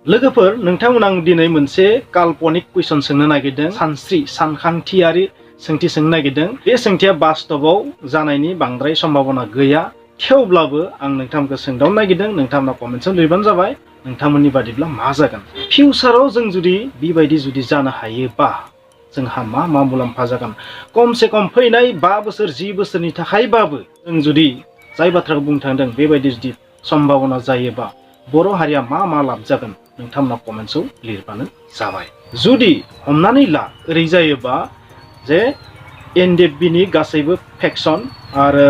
लोगोफोर नोंथांमोन आं दिनै मोनसे काल्पनिक कुइसन सोंनो नागिरदों सानस्रि सानखांथियारि सोंथि सोंनो नागिरदों बे सोंथिया बास्तबाव जानायनि बांद्राय सम्भावना गैया थेवब्लाबो आं नोंथांमोनखौ सोंदावनो नागिरदों नोंथांमोना कमेन्टआव लिरबानो जाबाय नोंथांमोननि बादिब्ला मा जागोन फिउचाराव जों जुदि बेबायदि जुदि जानो हायोबा जोंहा मा मुलाम्फा जागोन कमसे कम फैनाय 5 बोसोर 10 बोसोरनि थाखायबाबो जों जुदि जाय बाथ्राखौ बुंनो थांदों बेबायदि जुदि सम्भावना जायोबा बर' हारिया मा लाब जागोन नोंथांमोना कमेन्टआव लिरबानो जाबाय जुदि हमनानै ला ओरै जायोबा जे एनडिएफबि नि गासैबो फेक्सन आरो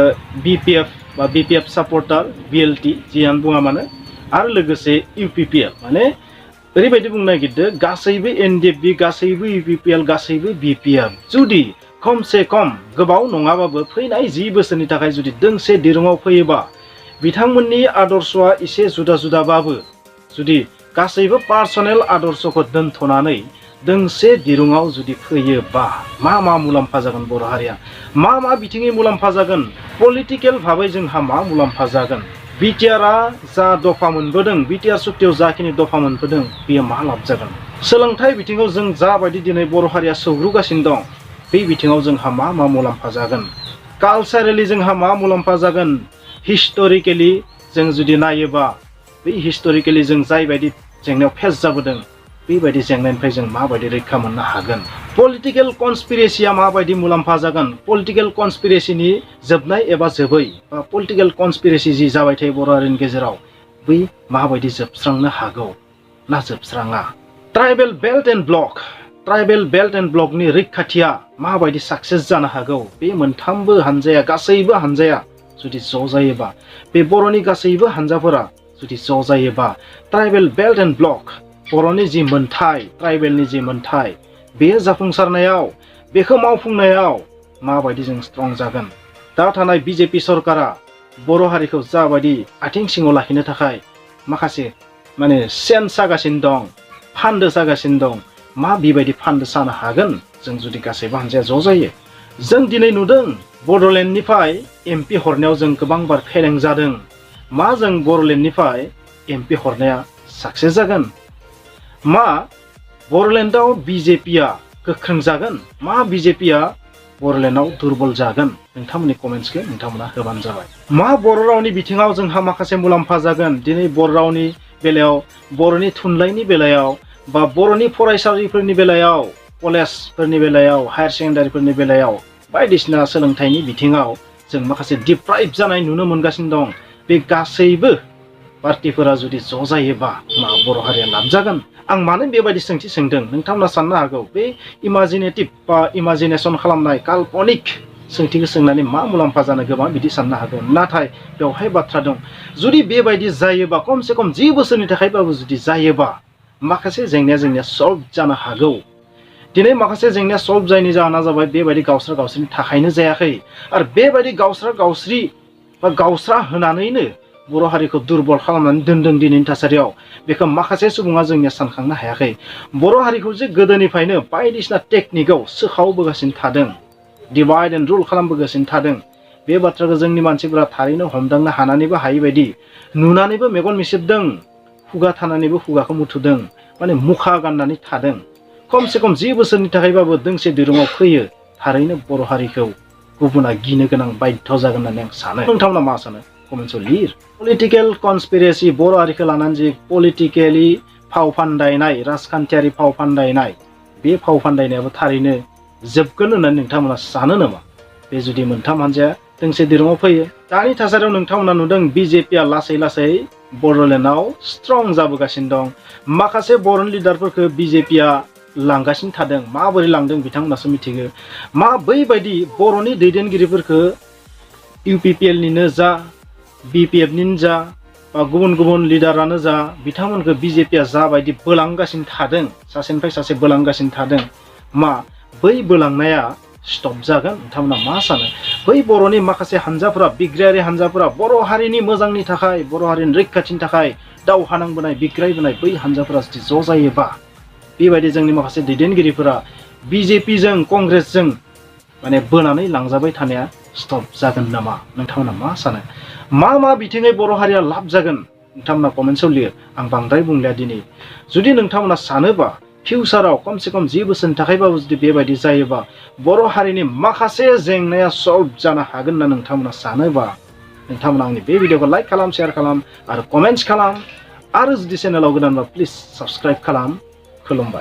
बिपिएफ सापर्टार बिएलटि जियानो बुङा मानो आरो लोगोसे इउपिपिएल माने ओरैबायदि बुंनो नागिरदों गासैबो एनडिएफबि गासैबो इउपिपिएल गासैबो बिपिएफ जुदि खमसे खम गोबाव नङाबाबो फैनाय 10 बोसोरनि थाखाय जुदि दोंसे दिरुङाव फैयोबा बिथांमोननि आदर्शआ एसे जुदा जुदाबाबो जुदि गासैबो पार्सनेल आदर्शखौ दोनथ'नानै दोंसे दिरुङाव जुदि फैयोबा मा मुलाम्फा जागोन बर' हारिया मा बिथिङै मुलाम्फा जागोन पलिटिकेल भाबै जोंहा मा मुलाम्फा जागोन बिटिआरआ जा दफा मोनबोदों बिटिआर सुक्तियाव जाखिनि दफा मोनबोदों बेयो मा लाब जागोन सोलोंथाइ बिथिङाव जों जाबायदि दिनै बर' हारिया सौग्रुगासिनो दं बे बिथिङाव जोंहा मा मुलाम्फा जागोन कालचारेलि जोंहा मा मुलाम्फा जागोन हिस्टोरिकेलि जों जुदि नायोबा बे हिस्टोरिकेलि जों जायबायदि जेंनायाव फेस जाबोदों बेबायदि जेंनानिफ्राय जों माबायदि रैखा मोननो हागोन पलिटिकेल कनस्पिरेसिया माबायदि मुलाम्फा जागोन पलिटिकेल कनस्पिरेसिनि जोबनाय एबा जोबै बा पलिटिकेल कनस्पिरेसि जि जाबाय थायो बर' हारिनि गेजेराव बै माबायदि जोबस्रांनो हागौ ना जोबस्राङा ट्राइबेल बेल्ट एन्ड ब्लकनि रैखाथिया माबायदि साक्सेस जानो हागौ बे मोनथामबो हानजाया गासैबो हानजाया जुदि ज' जायोबा बे बर'नि गासैबो हानजाफोरा जुदि ज' जायोबा ट्राइबेल बेल्ट एन्ड ब्लक बर'नि जि मोनथाय ट्राइबेलनि जि मोनथाय बेयो जाफुंसारनायाव बेखौ मावफुंनायाव माबायदि जों स्ट्रं जागोन दा थानाय बिजेपि सरकारा बर' हारिखौ जाबायदि आथिं सिङाव लाखिनो थाखाय माखासे माने सेन सागासिनो दं फान्दो सागासिनो दं मा बेबायदि फान्दो सानो हागोन जों जुदि गासैबो हानजाया ज' जायो जों दिनै नुदों बड'लेण्डनिफ्राय एमपि हरनायाव जों गोबांबार फेलें जादों मा जों बड'लेण्डनिफ्राय एमपि हरनाया साक्सेस जागोन मा बड'लेण्डआव बिजेपिया गोख्रों जागोन मा बिजेपिया बड'लेण्डआव दुरबल जागोन नोंथांमोननि कमेन्ट्सखौ नोंथांमोना होबानो जाबाय मा बर' रावनि बिथिङाव जोंहा माखासे मुलाम्फा जागोन दिनै बर' रावनि बेलायाव बर'नि थुनलाइनि बेलायाव बा बर'नि फरायसालिफोरनि बेलायाव कलेजफोरनि बेलायाव हायार सेकेन्डारिफोरनि बेलायाव बायदिसिना सोलोंथाइनि बिथिङाव जों माखासे डिप्राइभ जानाय नुनो मोनगासिनो दं बे गासैबो पार्टिफोरा जुदि ज' जायोबा मा बर' हारिया लाब जागोन आं मानो बेबायदि सोंथि सोंदों नोंथांमोना साननो हागौ बे इमाजिनेटिभ बा इमाजिनेसन खालामनाय काल्पनिक सोंथिखौ सोंनानै मा मुलाम्फा जानो गोबां बिदि साननो हागौ नाथाय बेवहाय बाथ्रा दं जुदि बेबायदि जायोबा खमसे खम 10 बोसोरनि थाखायबाबो जुदि जायोबा माखासे जेंनाया सल्भ जानो हागौ दिनै माखासे जेंनाया सल्भ जायनि जाहोना जाबाय बेबायदि गावस्रानि थाखायनो जायाखै आरो बेबायदि गावस्रि बा गावस्रा होनानैनो बर' हारिखौ दुरबल खालामनानै दोनदों दिनैनि थासारियाव बेखौ माखासे सुबुङा जोंनिया सानखांनो हायाखै बर' हारिखौ जे गोदोनिफ्रायनो बायदिसिना टेकनिकआव सोखावबोगासिनो थादों डिभाइड एन्ड रुल खालामबोगासिनो थादों बे बाथ्राखौ जोंनि मानसिफोरा थारैनो हमदांनो हानानैबो हायै बायदि नुनानैबो मेगन मिसेबदों खुगा थानानैबो खुगाखौ मुथुदों माने मुखा गाननानै थादों खमसे खम 10 बोसोरनि थाखायबाबो दोंसे दिरुङाव फैयो थारैनो बर' हारिखौ गुबुना गिनो गोनां बाध्य जागोन होननानै आं सानो नोंथांमोना मा सानो कमेन्टआव लिर पलिटिकेल कनस्पिरेसि बर' हारिखौ लानानै जि पलिटिकेलि फाव फान्दायनाय राजखान्थियारि फाव फान्दायनाय बे फाव फान्दायनायाबो थारैनो जोबगोन होननानै नोंथांमोना सानो नामा बे जुदि मोनथाम हानजाया दोंसे दिरुङाव फैयो दानि थासारियाव नोंथांमोना नुदों बिजेपिया लासै बड'लेण्डआव स्ट्रं जाबोगासिनो दं माखासे बर'नि लिडारफोरखौ बिजेपिया लांगासिनो थादों माबोरै लांदों बिथांमोनासो मिथिगो मा बैबायदि बर'नि दैदेनगिरिफोरखौ इउपिपिएलनिनो जा बिपिएफनिनो जा बा गुबुन लिडारानो जा बिथांमोनखौ बिजेपिया जाबायदि बोलांगासिनो थादों सासेनिफ्राय सासे बोलांगासिनो थादों मा बै बोलांनाया स्टप जागोन नोंथांमोना मा सानो बै बर'नि माखासे हानजाफोरा बिग्रायारि हानजाफोरा बर' हारिनि मोजांनि थाखाय बर' हारिनि रैखाथिनि थाखाय दावहा नांबोनाय बिग्रायबोनाय बै हानजाफोरा जुदि ज' जायोबा बेबायदि जोंनि माखासे दैदेनगिरिफोरा बिजेपिजों कंग्रेसजों माने बोनानै लांजाबाय थानाया स्टप जागोन नामा नोंथांमोना मा सानो मा बिथिङै बर' हारिया लाब जागोन नोंथांमोना कमेन्ट्सआव लिर आं बांद्राय बुंलिया दिनै जुदि नोंथांमोना सानोबा फिउचाराव खमसे खम 10 बोसोरनि थाखायबाबो जुदि बेबायदि जायोबा बर' हारिनि माखासे जेंनाया सल्भ जानो हागोन होनना नोंथांमोना सानोबा नोंथांमोना आंनि बे भिडिअखौ लाइक खालाम शेयार खालाम आरो कमेन्ट्स खालाम आरो जुदि चेनेलाव गोदानबा प्लिज साबस्क्राइब खालाम खुलुमबाय।